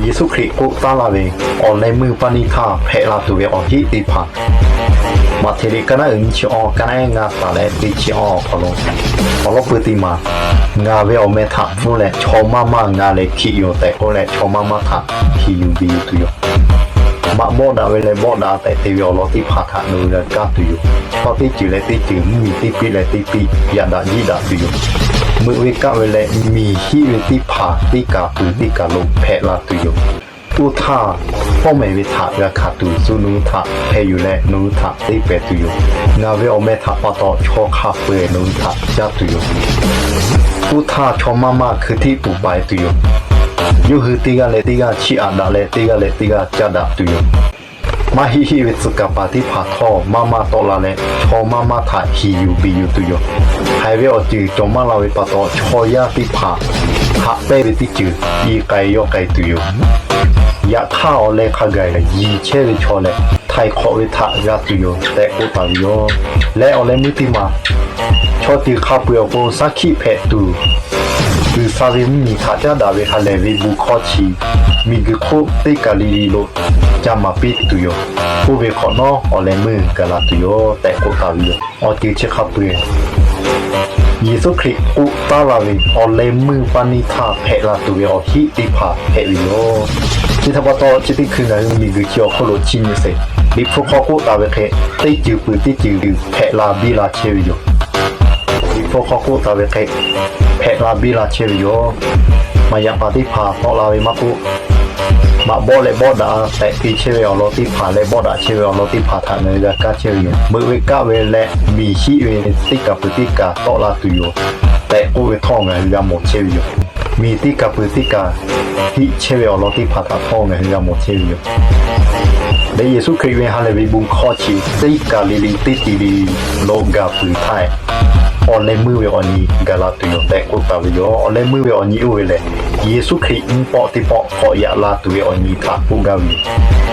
Yeˍsuˆ Hkriꞈ k'oˆ taˉ laˇ ve awˬ leh meuˇ paˇ neˇ htaˇ hpehꞈ la tuˬ ve awˬ heˆ teˇ hpaˍ, Maꞈhtehˍ liꞈ kaˇ naˉ uiˍ nyiˇ chi awˇ, kaˇ naˉ ehˉ ngaˇ taˍ leh teˇ chi awˇ awˬ hk'aw lo awˬ lawn pui teˇ maˬ, Ngaˬ ve awˬ meh htaꞈ pfuhˇ leh chaw maˇ maˇ ngaˬ lehˬ hkiꞈ yoˬ tehꞈ k'oˆ leh, chaw maˇ maˇ htaꞈ hkiꞈ yuˬ biˬ yuˬ tuˬ yoˬ. Maꞈ bawˆ daꞈ ve leh bawˆ daꞈ tehꞈ te ve awˬ lawn teˇ hpaˍ htaꞈ nawˬ hui g'a kaˇ tuˬ yoˬ. Chaw teˇ ceuˬ leh teˇ ceuˬ, mvuhˇmiˬ teˇ piˇ leh teˇ piˇ yaꞈ daꞈ jiˇ daꞈ tuˬ yoˬ. Meuꞈ ve kaˆ ve leh miˬ hiˆ ve teˇ hpaˍ teˇ kaˬ peuˬ teˇ kaˬ lo hpehꞈ la tuˬ yoˬ. Oˇ htaˇ, fawˉ mehˍ ve htaꞈ g'a hkanˍ tuˬ tcuh nawˬ hui htaꞈ hpeh yuˬ leh nawˬ hui htaꞈ teˇ pehˍ tuˬ yoˬ. Ngaˬ ve awˬ meh htaꞈ pa taw chaw hk'a peu-eˬ nawˬ hui htaꞈ caˇ tuˬ yoˬ. Oˇ htaˇ, chaw maˇ maˇ hkui htiˆ puˍ paiˍ tuˬ yoˬ. Yawˇ hui teˇ g'aˇ leh teˇ g'aˇ chiˇ aꞈ daꞈ leh teˇ g'aˇ leh teˇ g'aˇ caˇ daꞈ tuˬ yoˬ. Maˇ heˆ heˆ ve tcuh kaˍ paˍ teˇ hpaˍ htawˇ maˇ maˇ tawˆ la leh, chaw maˇ maˇ htaꞈ hkiꞈ yuˬ biˬ yuˬ tuˬ yoˬ. Haiˬ ve awˬ ceuˬ cawˬ maˇ la ve pa taw, chaw yaˇ teˇ hpaˍ haꞈ pehnˇ ve teˇ ceuˬ i k'ai yawˇ k'ai tuˬ yoˬ. Yaꞈ hk'aˇ, awˬ leh hk'a gaˬ yiˬ chehˇ ve chaw lehˬ, htaiˍ hk'awꞈ ve htaꞈ g'a tuˬ yoˬ tehꞈ k'oˆ taˍ ve yoˬ. Leh awˬ leh meuˇ teˇ maˬ, chaw ceuˬ hk'a peu-eˬ awˬ pon shaˉ hkiˆ hpehꞈ tuˬ, G'uiˬsha ve mvuhˇmiˬ htaꞈ caˉ daꞈ ve ha lehˬ ve bon hkawˇ chi miˬguiˬ hk'oˆ teˇ kaˬ le le lo ca maˍ piˇ tuˬ yoˬ. Oˇ ve hk'awꞈ nawˉ awˬ leh meuˇ gaˬ la tuˬ yoˬ tehꞈ k'oˆ taˍ ve yoˬ. Awˬ ceuˬ chi hk'a peu-eˬ Yeˍsuˆ Hkriꞈ k'oˆ taˉ la ve awˬ leh meuˇ paˇ neˇ htaˇ hpehꞈ la tuˬ ve awˬ heˆ teˇ hpaˍ hpehꞈ ve yoˬ. Chi htaꞈ pa taw, chi teˇ hkui ngaˬ hui miˬguiˬ chi awˬ hk'oˆ lo chi nyi sheˍ, Liꞈ hpu hk'aw k'oˆ taˍ ve hk'e, teˇ ceuˬ peuˬ teˇ ceuˬ hpehꞈ la biˇ la chehˇ ve yoˬ. Liꞈ hpu hk'aw k'oˆ taˍ ve hk'e, hpehꞈ la biˇ la chehˇ ve yoˬ. Maꞈ yaꞈ paˍ teˇ hpaˍ tawˆ la ve maˇ k'oˆ, maꞈ bawˆ leh bawˆ daꞈ tehꞈ te chehˇ ve awˬ lawn teˇ hpaˍ leh bawˆ daꞈ chehˇ ve awˬ lawn teˇ hpaˍ htaꞈ ngaˬ hui g'a kaˇ chehˇ ve yoˬ. Meuꞈ ve kaˆ ve leh miˬ hiˆ ve teˇ kaˬ peuˬ teˇ kaˬ tawˆ la tuˬ yoˬ tehꞈ k'oˆ ve htawˇ ngaˬ hui g'a mawˬ chehˇ ve yoˬ. Miˬ teˇ kaˬ peuˬ teˇ kaˬ hiˆ chehˇ ve awˬ lawn teˇ hpaˍ htaꞈ htawˇ ngaˬ hui g'a mawˬ chehˇ ve yoˬ. Leh Yeˍsuˆ Hkriꞈ ve ha lehˬ ve bon hkawˇ chi teˇ kaˬ le le teˇ ti le lo gaˬ peuˬ htaˇ, awˬ leh meuˇ ve awˬ nyi gaˬ la tuˬ yoˬ tehꞈ k'oˆ taˍ ve yoˬ. Awˬ leh meuˇ ve awˬ nyi oˇ ve lehˬ, Yeˍsuˆ Hkriꞈ mvuhˇ pawˆ teˇ pawˆ k'awꞈ yaꞈ la tuˬ ve awˬ nyi htaꞈ k'oˆ gaˇ ve yoˬ.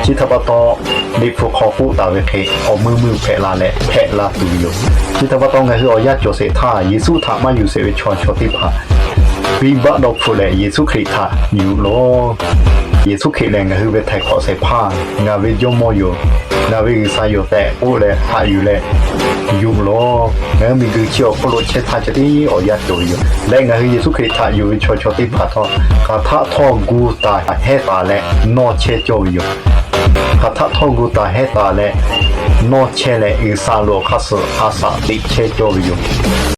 Chi htaꞈ pa taw, Liꞈ hpu hk'aw k'oˆ taˍ ve hk'e, awˬ meuˇ meuˇ hpehꞈ la leh hpehꞈ la tuˬ ve yoˬ. Chi htaꞈ pa taw, ngaˬ hui awˬ yanˇ cawˬ sheˍ htaˇ Yeˍsuˆ htaꞈ maˇ yuˬ sheˍ ve chaw chaw teˇ hpaˍ, piˇ baˆ dawˇ hpfuhˆ leh Yeˍsuˆ Hkriꞈ htaꞈ yuˬ loˬ. Yeˍsuˆ Hkriꞈ lehˬ ngaˬ hui ve htaiˍ hk'awꞈ shehˍ hpaˇ, ngaˬ ve Jawˇmawˇ yoˬ, ngaˬ ve G'uiˬsha yoˬ tehꞈ k'oˆ leh haꞈ yuˬ leh yuˬ loˬ. Ngaˬ hui miˬguiˬ chi awˬ hk'oˆ lo chehˇ htaˇ ceh tiˉ awˬ yanˇ cawˬ ve yoˬ. Leh ngaˬ hui Yeˍsuˆ Hkriꞈ htaꞈ yuˬ ve chaw chaw teˇ hpaˍ htawˇ, hk'aˬ htaˆ htawˇ gu taˍ hehˉ taˍ leh nawˇ chehˇ cawˇ ve yoˬ. Hk'aˬ htaˆ htawˇ gu taˍ hehˉ taˍ leh nawˇ chehˇ leh G'uiˬsha loꞈ hk'aˇ suh a shaꞈ teꞈ chehˇ cawˇ ve yoˬ.